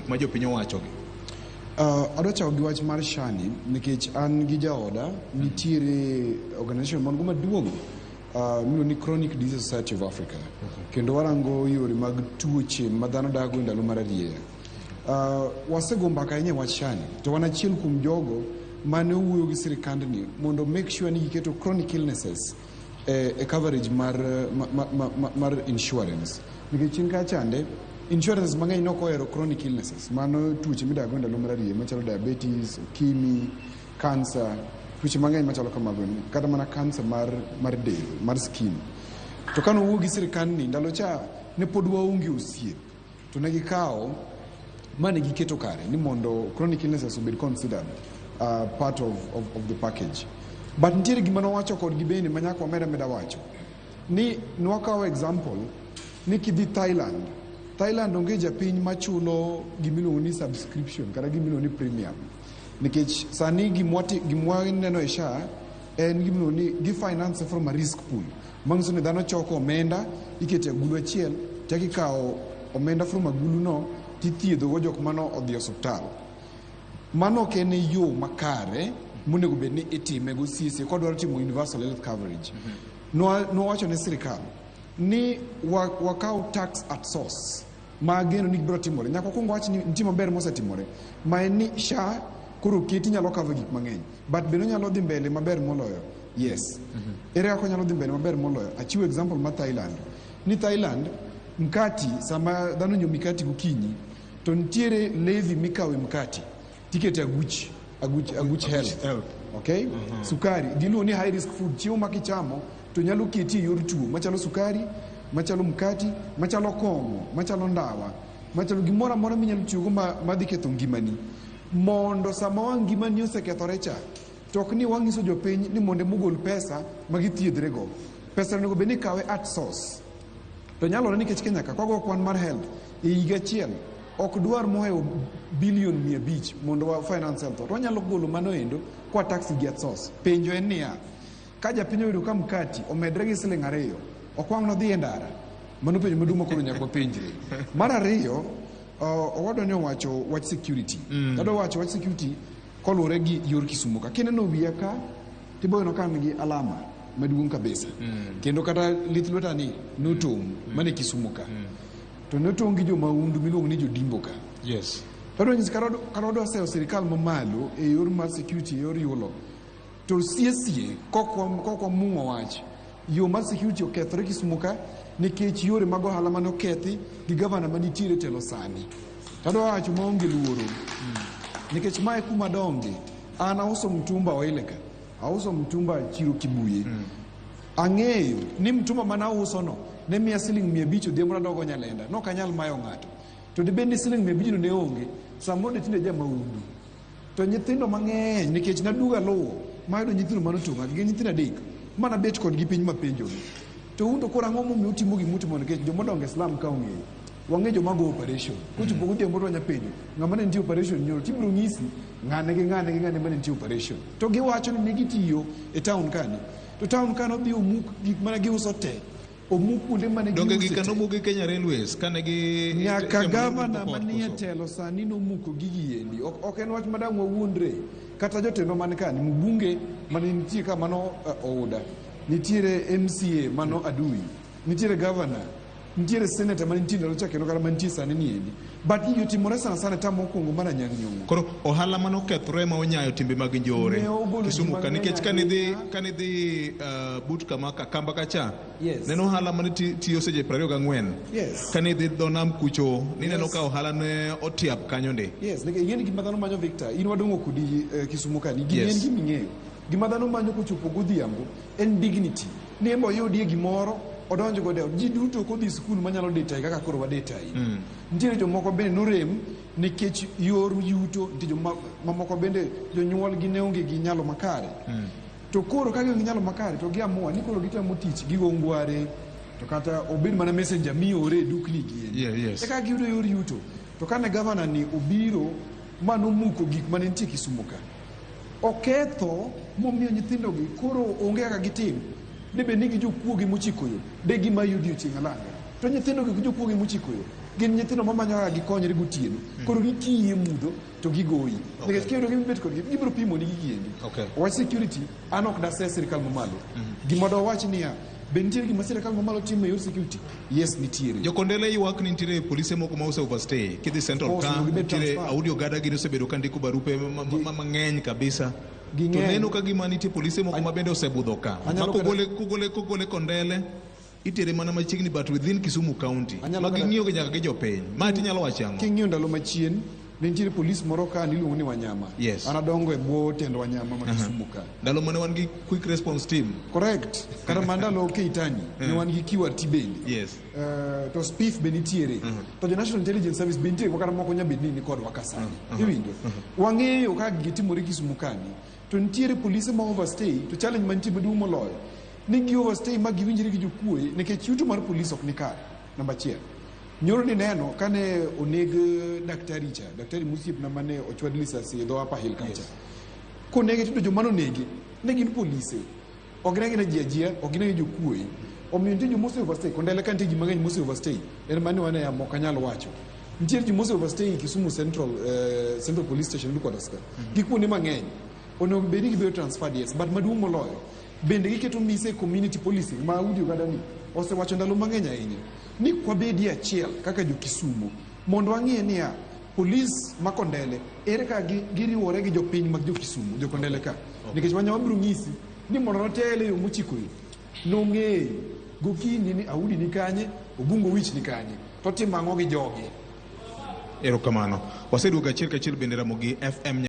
gik ma jopiny owacho gi? Adwa chako gi wach mar SHA ni nikech an gi jaoda nitiere organization man go maduong' miluongo ni Chronic Disease Society of Africa, kendo warango yore mag tuoche ma dhano dago e ndalo mar arieya. Wasego mbaka ahinya e wach SHA ni, to wan achiel kuom jogo mane owuoyo gi sirikandni mondo make sure ni giketo chronic illnesses e coverage mar insurance, nikech chien ka chande insurance mang'eny nok ohero chronic illnesses, mano tuoche midago e ndalo mar arieya machalo diabetes, ukimwi, cancer, tuoche mang'eny machalo kamago, kata mana cancer mar del, mar skin. To kane owuo gi sirikandni ndalo cha ne pod waonge osiep, to ne gikawo ma ne giketo kare ni mondo chronic illnesses obed considered part of the package. But nitiere gima nowacho kodgi bende ma nyaka wamed ameda wacho ni nwakawo example ni kidhi Thailand, Thailand onge japiny machulo gimiluongo ni subscription kata gimiluongo ni premium, nikech sani gimwaneno e SHA en gimiluongo ni gifinance from a risk pool, manyiso ni dhano choko omenda iketo e agulu achiel, chak ikawo omenda from agulu no tithiedhogo jok mano odhi e osuptal. Mano ok en yo makare monego bed ni itime go siesie kodwaro timo universal health coverage. Nowacho ne sirikal ni wakaw tax at source, ma ageno ni biro timore. Nyaka wakwong wach ni nitie maber mosetimore, ma en ni SHA koro oketi nyalo cover gik mang'eny, but bende onyalo dhi mbele maber moloyo. Yes. Ere kaka onyalo dhi mbele maber moloyo? Achiwo example mar Thailand. Ni Thailand, mkati, sama dhano nyiewo mikati gokinyi, to nitiere levy mikawo e mkati tikete aguch health. Health. Okay? Sukari, giluongo ni high risk food, chiemo ma kichamo to nyalo keti e yor tuo, machalo sukari, machalo mkati, machalo kong'o, machalo ndawa, machalo gimoro amora minyalo tiyogo madhi ketho ngimani. Mondo sama wang' ngimani osekethore cha, to ok ni wang'iso jopiny ni mondo emogol pesa ma githiedhre go. Pesa onego bed ni ikawe at source. To nyalore nikech Kenya ka kwago kwan mar health e higa achiel ok dwar mohewo bilion 500 mondo wa finance health. To wanyalo golo mano endo kwa tax gi at source. Penjo en niya, ka japiny oyudo ka mkati omedre gi siling 2, ok wang' nodhi e ndara? Mano penjo maduong' ma koro nyaka wapenjre. Mar ariyo, owadwa ni owacho wach security. Adwa wacho wach security koluwore gi yor Kisumu ka. Kineno wiya ka, tibo neno ka an gi alama maduong' kabisa. Kendo kata lith lweta ni notong' mane Kisumu ka. To notong' gi jomaundu miluongo ni jodimbo ka. Adwa nyisi kata wadwa seyo sirikal mamalo e yor mar security, e yor yulo. To siesie kok wamung'o wach. Yo mar security okethore Kisumu ka nikech yore mag ohala mane okethi gi gavana manitiere e telo sani. To adwa wacho maonge luoro. Nikech mae kuma donge. An auso mtumba Oile ka. Auso mtumba chiro Kibuye. Ang'eyo ni mtumba mane auso no ne miya siling 500 odhiambo nadogo Nyalenda. Nok anyal mayo ng'ato. To dibed ni siling 500 no ne onge, samoro de tinde jamahundu. To nyithindo mang'eny, nikech naduogo aluwo, mayudo nyithindo manotong'a, gin nyithindo adek, manabet kodgi piny mapenjogi. To un to koro ang'o momiyo utimo gimutimo nikech jomodongo e slum ka ong'eyo. Wang'eyo joma go operation. Kochopo godhiambo to wanya penjo, ng'ama ne nitie operation nyoro, tibiro ng'isi ng'ane gi ng'ane gi ng'ane mane nitie operation. To giwacho ni ne gitiyo e town kani. To town kani odhi omuk gik mane giuso te. Omuk kuonde mane Donge giuse gika te. nomuk gi Kenya Railways kane gi Nyaka temo gavana port manie koso? telo sani nomuko gigi endi. Ok en wach madang' wawuondre. Kata jotendwa man kani, mbunge mane nitie ka mano Ouda, nitiere MCA mano Adui, nitiere gavana, nitiere senator mane nitie ndalo cha kendo kata mantie sani ni endi. But gigi otimore sana sana tam mokwongo mar Anyang' Nyong'o. Koro ohala mane okethore ma onyayo timbe mag njore Ne ogolo ji Kisumu ka mang'eny nikech kane idhi ahinya. kane idhi but kama Kamba kacha Yes. neno ohala mane tiyo seche 24. Yes. Kane idhi dho nam kucho nineno Yes. ka ohala ne otiap kanyo ndi. Yes, nikech ing'e ni gima dhano manyo Victor, in wadong'o kodi Kisumu kani, gini Yes. en gima ing'eyo. Gima dhano manyo kochopo godhiambo en dignity. Ni en be oyudie gimoro, odonj godo e ot. Ji duto ok odhi sikul manyalo dhi tai kaka koro wadhi tai. Nitiere jomoko bende norem nikech yor yuto, nitie joma mamoko bende jonyuol gi ne onge gi nyalo makare. To koro ka gionge gi nyalo makare to giamua ni koro gitemo tich, gigo ngware, to kata obed mana messenger miore e dukni gi endi. Yeah, yes. Eka giyudo yor yuto. To kane gavana ni obiro ma nomuko gik mane nitie Kisumu ka, oketho momiyo nyithindo gi koro onge kaka gitim. Debe ni gi jokuoge mochiko yo, de gimayi odiochieng' alanga. To nyithindo gi jokuoge mochiko yo, Gin nyithindo mamanyo kaka gikonyre gotieno. Koro gikiyi e mudho to gigoyi. Nikech kiyudo gibet kodgi, gibiro pimoni gigi endi. Wach security, an ok dase sirikal mamalo. Gima dwawach niya, be nitiere gima sirikal mamalo timo e yor security? Yes, nitiere. Jokondele ywak ni nitiere polise moko ma ose overstay. Kidhi Central Of course, ka onego gibed nitiere transfer. Audi Ogada gini osebedo ka ndiko barupe mang'eny kabisa. To Ging'eny. neno ka gima nitie polise moko ma bende osebudho ka. Ma Anyalo kata- kogole Kondele itere mana machiegni but within Kisumu County. Anyalo Ma kata- ging'iyo gi nyaka gi jopiny. Ma tinyalo wacho ang'o? King'iyo ndalo machien, ne nitiere polis moro ka niluongo ni Wanyama. Yes. An adongo e bwo tend Wanyama ma Kisumu ka. Ndalo mane wan gi quick response team. Correct. Kata mana ndalo Keitani, ne wan gi QRT bende. To SPIF be nitiere. To jo National Intelligence Service be nitiere, kata moko nyabed ni nikodwa ka sani. Iwinjo? Wang'eyo kaka gigi timore Kisumu kani. To nitiere polise ma overstay, to challenge mantie maduong' moloyo ni gi overstay ma giwinjre gi jokuoye nikech yuto mar polis ok ni kare. Namba achiel. Nyoro ni neno kane oneg daktari cha, daktari mosiepna mane ochwad lisasi e dho Upper Hill kacha. Konege to joma nonege ne gin polise. Ok ne gin ji ajia, ok gin jokuoye. Omiyo nitie joma ose overstay, Kondele ka nitie ji mang'eny mose overstay, en mane wane yamo ok anyal wacho. Nitie ji mose overstay Kisumu Central, Central Police Station headquarters ka. Gi kuonde mang'eny. Onego bed ni gibedo transferred, yes, but maduong' moloyo bende giketo mise community policing ma Audi Ogada ni osewacho ndalo mang'eny ahinya ni kwabedie achiel kaka jo Kisumu mondo wang'e niya polis ma Kondele ere kaka giriwore gi jopiny mag jo Kisumu jo Kondele ka. Nikech Wanyama biro nyisi ni mondo notele yo mochiko yo nong'eyo gokinyi ni Audi ni kanye, Obungo Wich ni kanye, to timo ang'o gi jogi. Erokamano. Waseduogo achiel kachiel bende Ramogi FM.